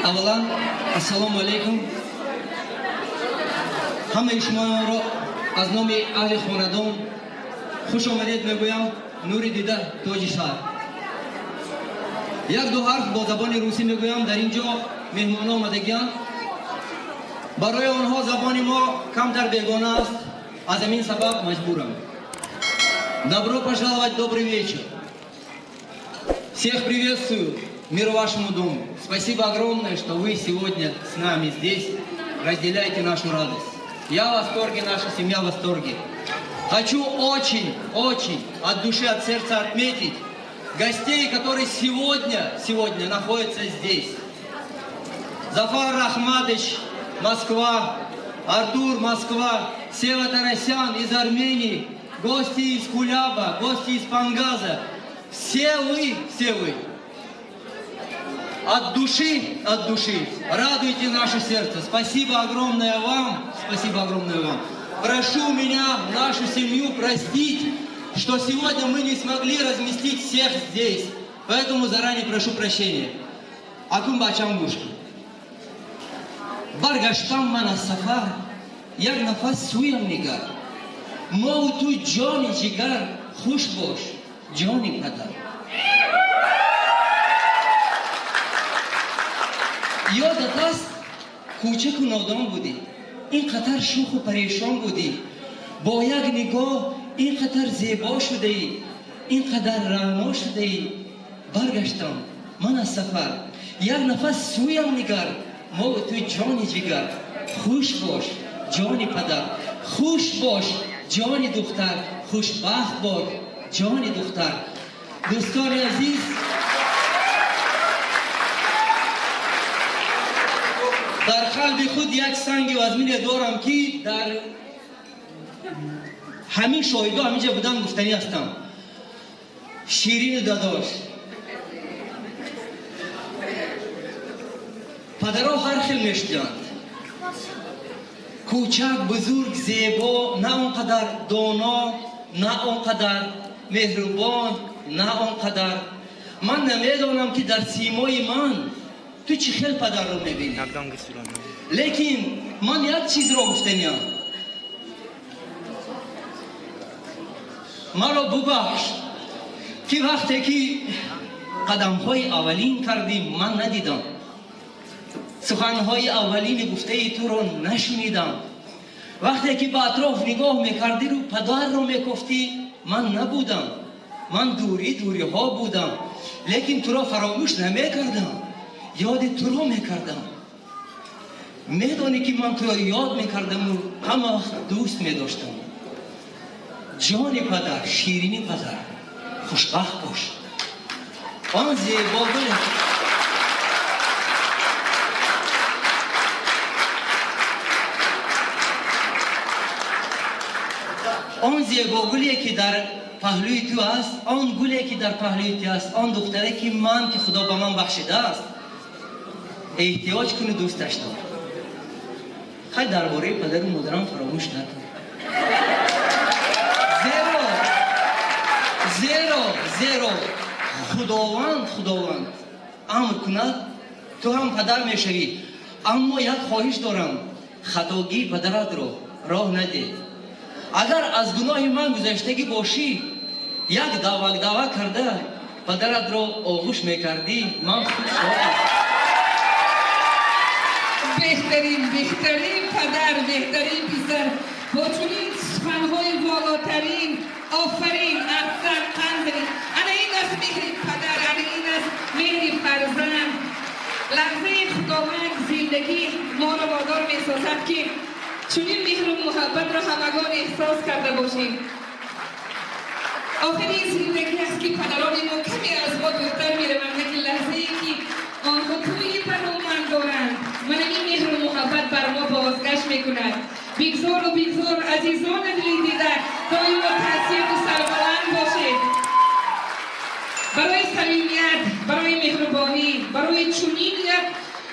Аввалан, ассалому алайкум. Ҳамаи шуморо аз номи аҳли хонадон хуш омадед мегӯям. Нури дида, тоҷи сар. Як ду ҳарф бо забони русӣ мегӯям. Дар ин ҷо меҳмонҳо омадагианд, барои онҳо забони мо камтар бегона аст, аз ҳамин сабаб маҷбурам. Добро пожаловать, добрый вечер. Всех приветствую, мир вашему дому. Спасибо огромное, что вы сегодня с нами здесь, разделяете нашу радость. Я в восторге, наша семья в восторге. Хочу очень, очень от души, от сердца отметить гостей, которые сегодня находятся здесь. Зафар Рахматович, Москва, Артур, Москва, Сева Тарасян из Армении, гости из Куляба, гости из Пангаза. Все вы от души радуйте наше сердце. Спасибо огромное вам, спасибо огромное вам. Прошу меня, нашу семью простить, что сегодня мы не смогли разместить всех здесь. Поэтому заранее прошу прощения. Акун бачам гӯш кун. Баргаштам ман аз сафар, як нафас сӯям нигар. Мову ту, ҷони ҷигар, хуш бош, ҷони падар. Ёдат аст, кӯчаку нодон будӣ, ин қадар шӯху парешон будӣ, бо як нигоҳ ин қадар зебо шудаӣ, ин қадар раъно шудаӣ. Баргаштам ман аз сафар, як нафас сӯям нигар. Мову ту, ҷони ҷигар, хуш бош, ҷони падар. Хуш бош, ҷони духтар, хушбахт бош, ҷони духтар. Дӯстони азиз, дар қалби худ як санги вазмине дорам, ки дар ҳамин шоҳидо ҳаминҷа будан гуфтанӣ ҳастам. Ширину дадош, падаро ҳар хел мешуданд: кӯчак, бузург, зебо, на он қадар доно, на он қадар меҳрубон, на он қадар. Ман намедонам, ки дар симои ман ту чӣ хел падарро мебинӣ, лекин ман як чизро гуфтаниям: маро бубахш, ки вақте ки қадамҳои аввалин кардӣ, ман надидам, суханҳои аввалини гуфтаи туро нашунидам. Вақте ки ба атроф нигоҳ мекардиру падарро мекофтӣ, ман набудам, ман дурӣ дуриҳо будам, лекин туро фаромӯш намекардам, ёди туро мекардам. Медонӣ, ки ман туро ёд мекардаму ҳама вақт дӯст медоштам. Ҷони падар, ширини падар, хушбахт бош. Он зебогул, он зебогуле, ки дар паҳлӯи ту аст, он гуле, ки дар паҳлӯи ту аст, он духтаре, ки ман, ки Худо ба ман бахшидааст, эҳтиёҷ куну дӯсташ дор. Хай, дар бораи падару модарам фаромӯш накун, зеро Худованд амр кунад, ту ҳам падар мешавӣ. Аммо як хоҳиш дорам: хатогии падаратро роҳ надеҳ. Агар аз гуноҳи ман гузаштагӣ бошӣ, як давак давак карда падаратро оғӯш мекардӣ, ман худ шодам. Беҳтарин, беҳтарин падар, беҳтарин писар бо чунин суханҳои волотарин. Офарин, аҳсан, қандри. Ана ин аст меҳри падар, ана ин аст меҳри фарзанд. Лаҳзаи Худованд зиндагӣ моро водор месозад, ки чунин меҳру муҳаббатро ҳамагон эҳсос карда бошем. Охир ин зиндагӣ аст, ки падарони мо каме аз мо дуртар мераванд, лекин лаҳзае ки онҳо тӯи бароманд доранд, мана ин меҳру муҳаббат бар мо бозгашт мекунад. Бигзору бигзор, азизони дили дида, доимо тансиҳату сарбаланд бошед. Барои самимият, барои меҳрубонӣ, барои чунин як